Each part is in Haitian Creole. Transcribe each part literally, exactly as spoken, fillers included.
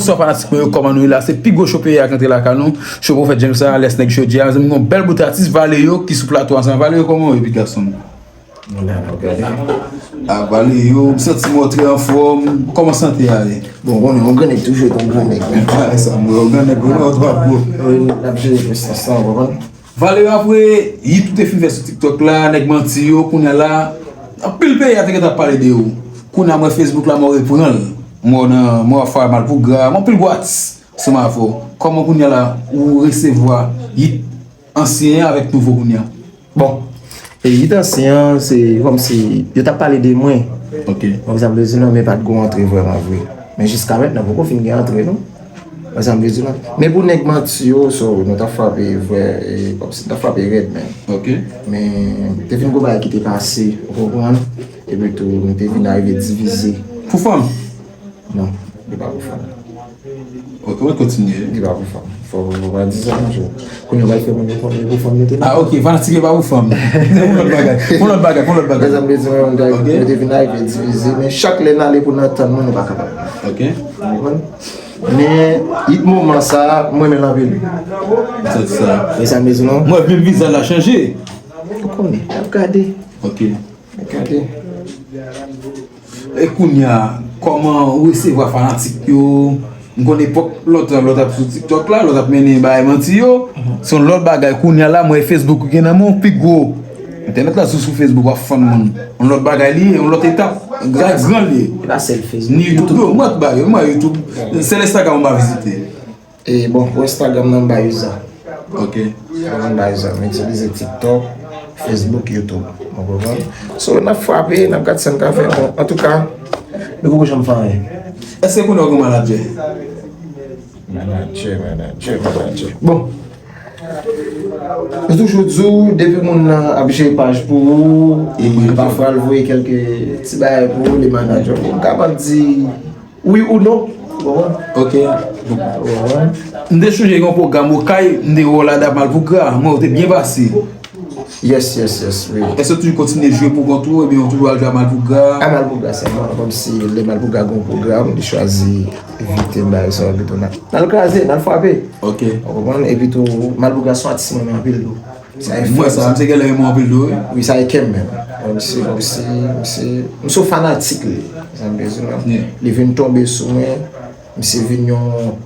Bonswa fanatik mwen yo, kòman nou ye la? Se pi gwo cho peyi a k antre lakay nou. Cho Pwofèt James sa, lès nèg cho di a. Mezanmi, yon bèl bout atis, Valeyo ki sou plato ansanm. Valeyo, kòman w ye, pitit gason m? Mwen la, mwen gade. A, Valeyo, m santi m wè w trè anfòm. Kòman sante a ye? Bon, konnen, yon gran nèg toujou ret yon gran nèg. A, sa m wè, yon gran nèg, yon gran nèg, twa gwo. Wi, n ap jere prestans lan, w konprann? Valeyo, apre hit ou te fin fè sou TikTok la, nèg manti yo, kounye a la, anpil peyi a te gentan ap pale de ou. Kounye a, m wè Facebook la, m wè w reprann l. M wè w nan, m wè w ap fè Malpougra, m wè anpil gwo atis ansanm avè w. Kòman kounye a la, ou resevwa hit ansyen an avèk nouvo kounye a? Bon, e hit ansyen an, se kòmsi yo t ap pale de mwen. Ok. Ou konprann sa m vle di non, men pa t gon antre vrèman vre. Men jiska mentnan, poko fin gen antre non. Ou konprann sa m vle di non. Men pou nèg manti yo, so, nou t ap frape vrè, e, kòmsi nou t ap frape rèd, men. Ok. Men, te vin gon bagay ki te pase, ou konprann? Epi tou, nou te vin arive divize. Pou fanm? Non, li pa pou fanm. Ok, w kontinye. Li pa pou fanm. Fò, fò pa di sa, monchè. Kounye a, w pral fè moun yo konnen pou fanm nou te la. Ah, ok, fanatik yo pa pou fanm. Pou lòt bagay, pou lòt bagay, pou lòt bagay. Sa m vle di, mwen, mwen, ok, nou te vin arive divize, men chak lè n ale pou n ap tann mwen, nou pa kapab. Ok. Ou konprann? Men, hit moman sa, mwen renmen l anpil. Sa, sa. Men sa m vle di, non? Mwen, menm vizaj la chanje. Ou konnen, n ap gade. Ok. N ap gade. E kounye a, kòman ou resevwa fanatik yo? M konn epòk lòt, lè w t ap sou TikTok la, lè w t ap mennen bagay manti yo, se yon lòt bagay. Kounye a la, m wè Facebook ou gen nan men w pi gwo. Entènèt la sou, sou Facebook, w ap fann moun. Yon lòt bagay li ye, yon lòt etap. Gran, gran li ye. E pa sèl Facebook, ni YouTube, YouTube. Yo, m wè tout bagay, m wè YouTube. Sèl Instagram m pa vizite. E bon, pou Instagram nan, m ba user. Ok. Mwen, m ba user. M itilize TikTok, Facebook, YouTube. Ou konprann? So, n ap frape, n ap gad sa n ka fè. Bon, antouka, nou poko janm fè anyen. Èske kounye a w gen manadjè? Manadjè, manadjè, manadjè. Bon. M toujou di w, depi moun nan ap jere paj pou ou, e pafwa l voye kèlke ti bagay pou ou, li manadjè w. M kapab di wi ou non. Ou konprann? Ok. Ou konprann? M te chonje gen yon pwogram Okay, m te wè w ladan Malpougra, mwen w te byen pase. Yes, yes, yes, wi. Èske w toujou kontinye jwe pou kont ou, ebyen w toujou al jwe a Malpougra? A Malpougra sèlman, kòmsi lè Malpougra gen yon pwogram, li chwazi envite m bagay sa yo, epi tou n al, n al kraze, n al frape. Ok. Ou konprann? Epi tou, Malpougra se yon atis mwen renmen anpil tou. Sa e fè sa, misye genlè renmen w anpil tou, wi. Wi, sa e kè m menm. Misye, misye, misye, misye yon fanatik li. Sa m bezwen, non? Yeah. Li vin tonbe sou mwen, misye vin yon,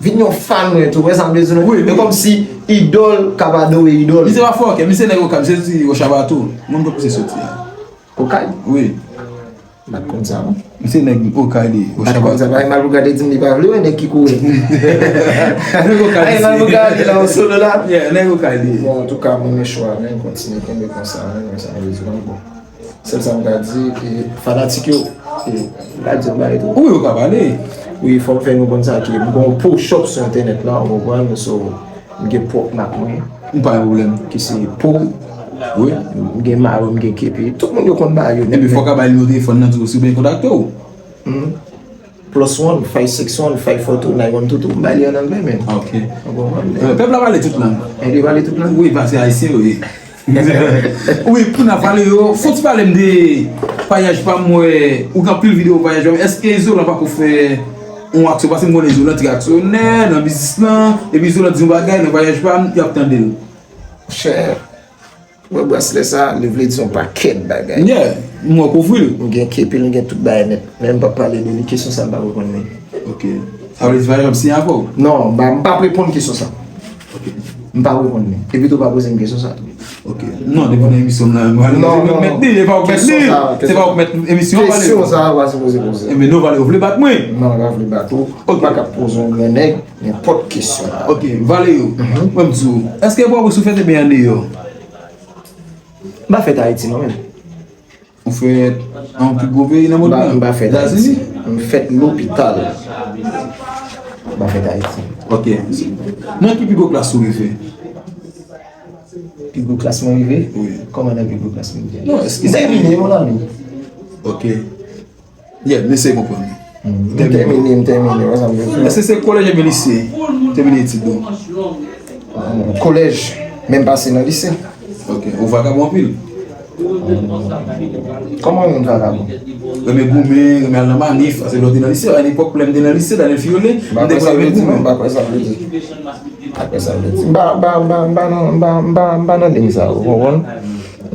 vin yon fan mwen tou, wè sa m bezwen, non? Wi, wi. E kòmsi idòl k ap adore idòl. Misye pa fòkè, misye nèg Okay, misye soti Wochaba tou. Moun kot misye soti a. Okay? Wi. M pa t konn sa, non. Misye nèg Okay li, Wochaba. M pa t konn sa, paske Malpougra te di m li pa vle wè nèg ki kouri. Nèg Okay li. Ay, Malpougra li la, ou solo la. Yeah, nèg Okay li. Bon, antouka, mwen, men chwa, men kontinye kenbe konsa, men, men sa, men, bon. Sèl sa m ka di, e, fanatik yo, e, m ka di yon bagay tou. Wi, ou ka pale. Wi, fò m fè nou konn sa, ke m gon po shop sou entènèt la, ou konprann, so, m gen pwòp mak mwen. M pa gen pwoblèm. Ki se po. Wi. M gen mayo, m gen kepi. Tout moun yo konn bagay yo. Epi fò w ka bay nimewo telefòn nan tou, si yo bezwen kontakte w. Hmm. Plus one, five six one, five four two, nine one two two. M bay li an anglè, men. Ok. Ou konprann? Eh, pèp la pale tout lang. Eh, li pale tout lang? Wi, paske ayisyen yo ye. Wi, pou n ap pale yo, fò w ti pale m de Vwayaj Pa M, m wè ou gen anpil videyo Vwayaj Pa M. Èske Izolan pako fè yon aksyon? Paske m konnen Izolan trè aksyonè nan biznis lan, epi Izolan di yon bagay nan Vwayaj Pa M, y ap tande l. Monchè, wè braslè sa, li vle di yon pakèt bagay. Yeah, m wè kouvri l. M gen kepi l, m gen tout bagay nèt. Men m p ap pale de li, kesyon sa m pa reponn li. Ok. Sa vle di Vwayaj Pa M siyen avè w? Non, m pa, m p ap reponn kesyon sa. Ok. M p ap reponn li. Epi tou pa poze m kesyon sa tou. Ok. Non, depi nan emisyon m nan, m pral mèt li, e pa w k mèt li. Se pa w k mèt emisyon an, Valeyo. Kesyon sa a pa sipoze poze. Enben, non, Valeyo, ou vle bat mwen? Non, m pa vle bat ou. Ok. M pa ka poze yon gran nèg nenpòt kesyon la. Ok, Valeyo, mwen m di w, èske w pa wè si w fèt ebyen andeyò? M pa fèt Ayiti, non, menm. Ou fèt nan yon pi gwo peyi nan mond lan? M pa fèt Ayiti. M fèt lopital. M pa fèt Ayiti. Ok. Nan ki pi gwo klas ou rive? Pi gwo klas mwen rive? Wi. Kòman nan pi gwo klas mwen rive? Non, èske... M tèmine, mon ami. Ok. Yeah, m eseye konprann. M tèmine, m tèmine, wè sa m vle di. Èske se kolèj oubyen lise? Tèmine etid ou? Kolèj, men m pase nan lise. Ok, ou vagabon anpil? Kòman yon moun vakabon? Renmen goumen, renmen al nan manif, paske lè w te nan lise, a lepòk lè m te nan lise, Daniel Fiyole, m te konn renmen goumen. M pa kwè sa vle di, non, m pa kwè sa vle di. M pa kwè sa vle di. M pa, m pa, m pa, m pa nan, m pa, m pa, m pa nan liy sa, ou konprann?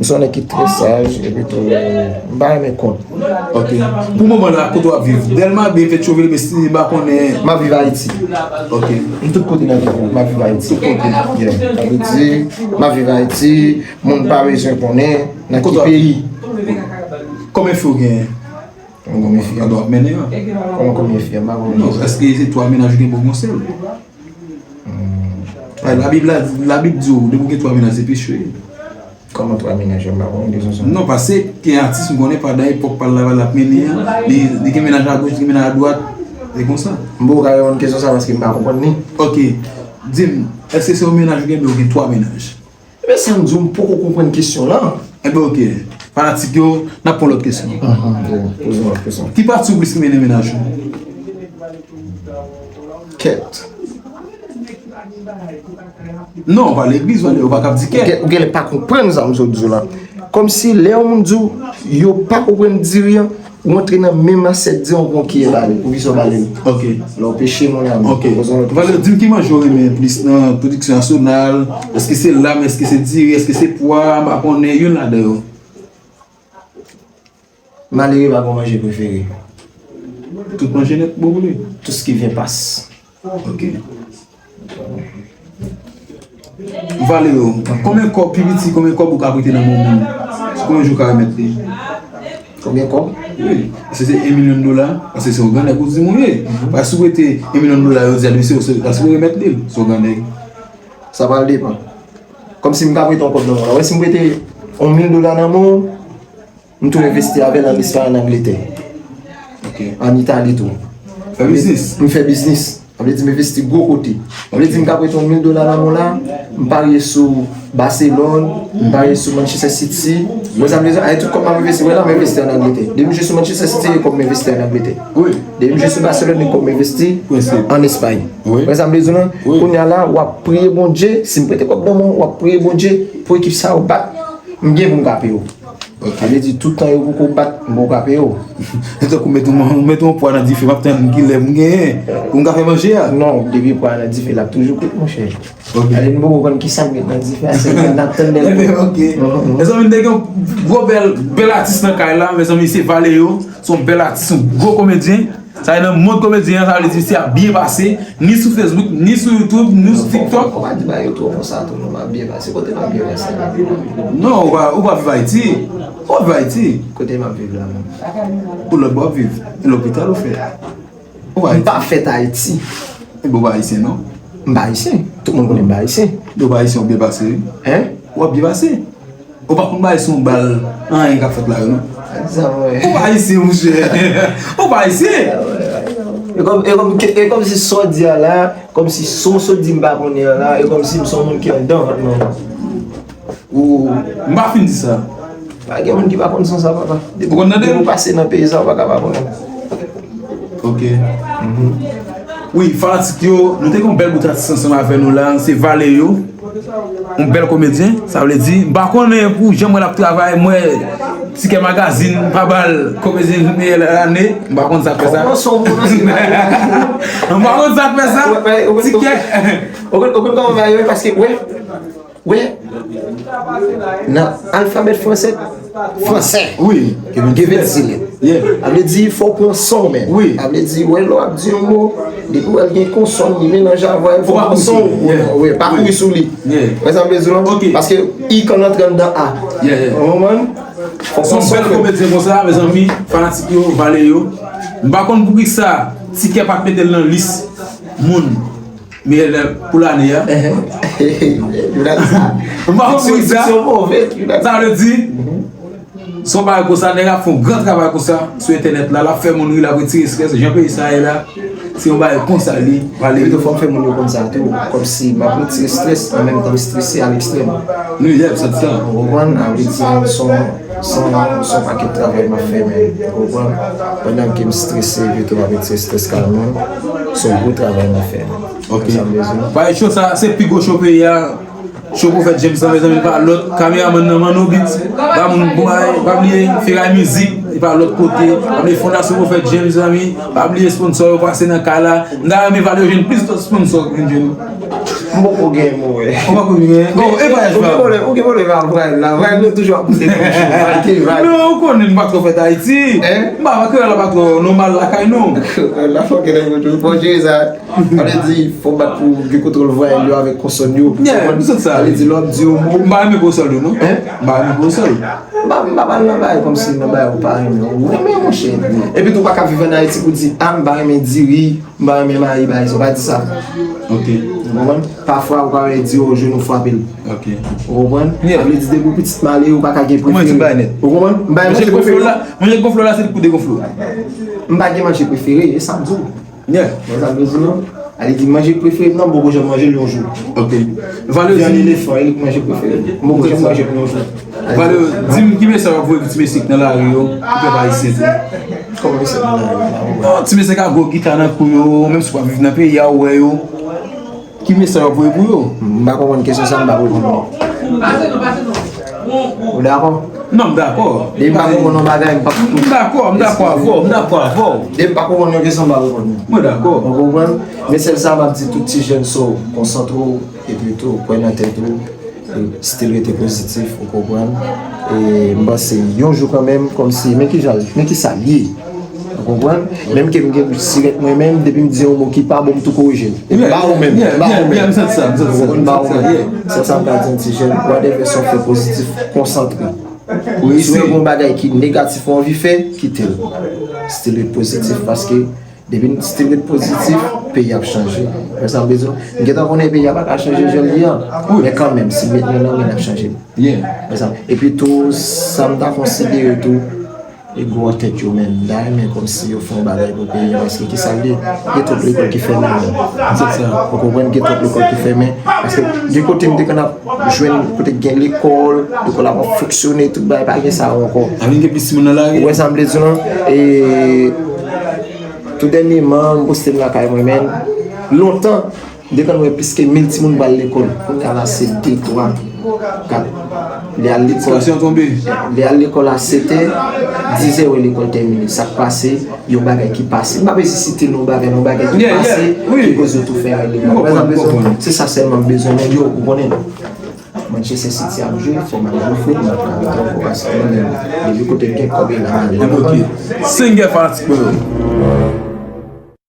M se yon nèg ki trè saj, epi tou, m pa renmen kont. Ok. Pou moman la, kote w ap viv? Dèlma, Byen, Petyonvil, Mestini, m pa konnen. M ap viv Ayiti. Ok. M tout kote nan peyi a, m ap viv Ayiti. Tout kote. Yeah. Sa vle di, m ap viv Ayiti, moun pa bezwen konnen nan ki peyi. Konbyen fi w genyen? Konbyen fi? Pandan w ap mennen an. Kòman konbyen fi? M pa konnen. Non, èske se twa mennaj ou gen pou w gen yon sèl? Hmm. Ay, Labib la, Labib di w, depi w gen twa mennaj, se peche. Kòman twa mennaj? M pa konnen kesyon sa. Non, paske gen atis m konnen pandan epòk pa l la, l ap mennen an, li, li gen mennaj agoch, li gen mennaj adwat, e konsa. M poko ka reponn kesyon sa paske m pa konprann li. Ok, di m, èske se yon mennaj ou gen, oubyen w gen twa mennaj? Ebyen, sa m di w, m poko konprann kesyon lan. Ebyen, ok. Fanatik yo, n ap pran lòt kesyon. Mhm, yeah. Poze yon lòt kesyon. Ki pati w plis renmen nan mennaj ou? Kèt. Non, w pa legliz, w pa, w pa kab di kèt. Ou gen, ou genlè pa konprann sa m sot di w la. Kòmsi lè yon moun di w, yo pa konprann diri an, ou antre nan menm asyèt di an, ou pran kiyè ba li. Poukisa w ba li l? Ok. Lè w peche, mon ami. Ok. Poze yon lòt kesyon. Valè, di m ki manje w renmen plis nan pwodiksyon nasyonal? Èske se lam, èske se diri, èske se pwa, m pa konnen, youn ladan yo. Malere pa gen manje prefere. Tout manje nèt bon pou li. Tout ce qui vient passe. Ok. Valeo, konbyen kòb pi piti, konbyen kòb ou ka prete nan men yon moun? Konbyen jou ou ka remèt li? Konbyen kòb? Wi. Èske se yon milyon dola? Paske se yon gran nèg ou di m ou ye. Paske si w prete yon milyon dola, yo di a, mesye, se, èske w remèt li l? Se yon gran nèg. Sa pral depann. Kòmsi m ka prete yon kòb nan men w la. Wè, si m prete yon mil dola nan men w, m tou envesti avè l an Espay, an Angletè. Ok. An Itali tou. Fè biznis. M fè biznis. Sa vle di m envesti gwo kote. Sa vle di m ka prete yon mil dola nan men w la, m parye sou Barcelone, m parye sou Manchester City. Wè sa m vle di? Ay, tout kòb m ap envesti, wè la m envesti an Angletè. Depi m jwe sou Manchester City, e kòb m envesti an Angletè. Wi. Depi m jwe sou Barcelone, e kòb m envesti an Espay. Wi. Wè sa m vle di w lan? Wi. Kounye a la, w ap priye Bondye. Si m prete kòb nan men w, w ap priye Bondye pou ekip sa yo bat. M gen pou m ka peye w. Ok. Sa vle di, tout tan yo poko bat, m poko ka peye w. Se tankou mete yon, mete yon pwa nan dife, m ap tann kilè m genyen pou m ka fè manje a. Non, depi pwa a nan dife, l ap toujou kwit, monchè. Ok. Gade, nou poko konn kisa k met nan dife a, sèlman n ap tann lè l. Ebyen, ok. Mhm, mhm. Mezanmi, n te gen yon gwo bèl, bèl atis nan kay la, mezanmi, se Valeo, se yon bèl atis, yon gwo komedyen. Sa vle nan mond komedyen an, sa vle di misye ap byen pase, ni sou Facebook, ni sou YouTube, ni sou TikTok. Fò, fò, fò pa di bagay yo twò konsa tou, non, m ap byen pase. Kote m ap byen pase la? Non, ou pa, ou pa viv Ayiti. Ou pa viv Ayiti. Kote m ap viv la menm? Ou lòt bò w ap viv. E lopital ou fèt? Ou pa Ayiti. M pa fèt Ayiti. Ebyen ou pa ayisyen, non? M pa ayisyen. Tout moun konnen m pa ayisyen. Ebyen ou pa ayisyen, ou byen pase, wi. Hein? Ou ap byen pase. Ou pa konn bagay se yon bal, anyen k ap fèt la yo, non? Sa mwen. Ou pa ayisyen, monchè. Ou pa ayisyen. E kòm, e kòm, e kòmsi sa w di a la, kòmsi sa w sot di m pa konnen an la, e kòmsi m se yon moun ki anndan vant mwen. Ou, m pa fin di sa. Pa gen moun ki pa konn sans sa, papa. Depi, ou konn tande? Depi w pase nan peyi sa, ou pa ka pa konnen. Ok. Mhm. Wi, fanatik yo, nou te gen yon bèl bout atis ansanm avè nou la, se Valeo. Yon bèl komedyen, sa vle di, m pa konnen pou jan m wè l ap travay, m wè Tikè Magazine pa ba l komedyen meyè lane, m pa konn sa k fè sa. Kòman sa w pwononse bagay la? M pa konn sa k fè sa. Wè, wè, wè, Tikè. Ou konn, ou konn kòman bagay yo ye, paske, wè, wè, nan alfabè fransè, fransè. Wi. Gen vennsis lèt. Yeah. Sa vle di, fò w pran san w menm. Wi. Sa vle di, wè, lè w ap di yon mo, depi w wè l gen konsòn, li melanje avè l, fò w pran san w. Yeah. Wi, pa kouri sou li. Yeah. Wè sa m vle di w lan? Ok. Paske i k an antre anndan a. Yeah, yeah. Ou konprann? Fò w pran san w. Se yon bèl komedyen konsa, mezanmi, fanatik yo, Valeo. M pa konn poukisa Tikè pa t mete l nan lis moun meyè lè pou lane a. Jounal sa. M pa konn poukisa. Sa vle di, se yon bagay konsa, nèg ap fè yon gran travay konsa sou entènèt la, l ap fè moun ri, l ap retire estrès, jan peyi sa ye la, se yon bagay konsa li pale. Epi tou, fò m fè moun yo konn sa tou, kòmsi m ap retire estrès, an menm tan m estrese a lekstrèm. Nou, yeah, m santi sa. Ou konprann? Sa vle di, se yon, se yon, se yon pakèt travay m ap fè, men, ou konprann? Pandan ke m estrese, epi tou, m ap retire estrès kay mwen, se yon gwo travay m ap fè, men. Ok. Sa vle di. Bagay cho sa, se pi gwo cho peyi a. Cho Pwofèt James nan, mezanmi, pa lòt. Kameramann nan, Manno Beats. Pa moun bon bagay, pa bliye Feray Mizik, li pa lòt kote. Pa bliye Fondasyon Pwofèt James, mezanmi. Pa bliye sponsò yo pase nan kay la. M ta renmen Valeo jwenn plis lòt sponsò ke m jwenn. M poko gen mo, wè. Ou poko gen? Oh, e vwayaj pa. Ou gen pwoblèm, ou gen pwoblèm ak vwayaj la. Vwayaj nou toujou ap pouse kòchon. Vwayaj ki vwayaj. Non, ou konnen m pa twò fèt Ayiti. Hein? M pa, kreyòl la pa twò nòmal lakay nou. La fò gen nèg yo fò jere sa. Sa vle di, fò w bat pou gen kontwòl vwayèl yo avèk konsòn yo. Yeah, m santi sa. Sa vle di, lè w ap di yon mo. M pa renmen konsòn yo, non. Hein? M pa renmen konsòn. M pa, m pa pral nan bagay kòmsi nan bagay ou pa renmen. Ou renmen, monchè. Epi tou, ou pa ka viv ann Ayiti pou di, a, m pa renmen diri, m pa renmen mayi, bagay sa, ou pa di sa. Ok. Ou konprann? Pafwa, ou ka wè di, o, jenou frape l. Ok. Ou konprann? Yeah. Sa vle di, depi w pitit malere, ou pa ka gen prefere. Ou konprann? M pa gen manje prefere. Manje gonfle w la, se li pou degonfle w. M pa gen manje prefere, e sa m di w. Yeah. Mwen sa m bezwen non. Ale di manje prefere m nan, m poko janm manje l yon jou. Ok. Valeo, vyann di m, elefan, e li k manje prefere m. M poko janm manje l yon jou. Valeo, di m ki mesaj w ap voye pou ti mesye k nan lari yo, pou pèp ayisyen tou. Kòman mesye k nan lari yo? Oh, ti mesye k ap gwo gita nan kou yo, menm si w pa viv nan peyi a, ou wè yo. Ki mesaj w ap voye pou yo? M pa konprann kesyon sa, m p ap reponn li. Ou dakò? Non, m dakò. Depi m pa konprann yon bagay, m p ap. M dakò, m dakò avè w, m dakò avè w. Depi m pa konprann yon kesyon, m p ap reponn li. Mwen dakò. Ou konprann? Men sèl sa m ap di tout ti jèn sa, konsantre w, epi tou, kwè nan tèt ou, e still rete pozitif, ou konprann? E m panse yon jou kanmenm, kòmsi, men ki jan, men ki sa l ye. Ou konprann? Menm ke m gen sirèt mwen menm, depi m di yon mo ki pa bon, m tou korije l. E m ba ou menm, m ba ou menm. M santi sa, m santi sa. Ou konprann? M ba ou menm. Se sa m ka di yon ti jèn, whatever sa w fè pozitif, konsantre. Si w wè yon bagay ki negatif ou anvi fè, kite l. Still ret pozitif, paske depi n still ret pozitif, peyi ap chanje. Wè sa m bezwen? M gentan konnen peyi a pa ka chanje jan l ye an. Men kanmenm, si m met mwen nan men l, ap chanje. Wè sa? Epi tou, sa m ta konsidere tou, e gwo tèt yo menm. M ta renmen kòmsi yo fè yon bagay pou peyi a, paske ki sa l ye? Gen twòp lekòl ki fèmen menm. Se sa. Ou konprann, gen twòp lekòl ki fèmen. Paske gen kote m te konn ap jwenn, kote k gen lekòl, lekòl ap fonksyone, tout bagay, pa gen sa yo ankò. A vin gen plis timoun nan lari. Ou wè sa m vle di w lan? E tou dènyèman, m poste m lakay mwen, men lontan, m te konn wè plis ke mil timoun pral lekòl. Kounye a la, se de, twa, kat. Lè al lekòl, sitiyasyon tonbe. Lè al lekòl a sèt è, diz è, wè lekòl tèmine. Sa k pase? Yon bagay ki pase. M pa bezwen site non bagay, non bagay ki pase, ki koz yo tou fèmen lekòl. Ou konprann, ou konprann. Se sa sèlman m bezwen, men yo, ou konnen. Manchester City ap jwe, fò m al jwe foot, m ap ka mete yon fò pase nan men. Depi kote m gen kòb e la m ale. Ok. Singer fanatik mwen yo.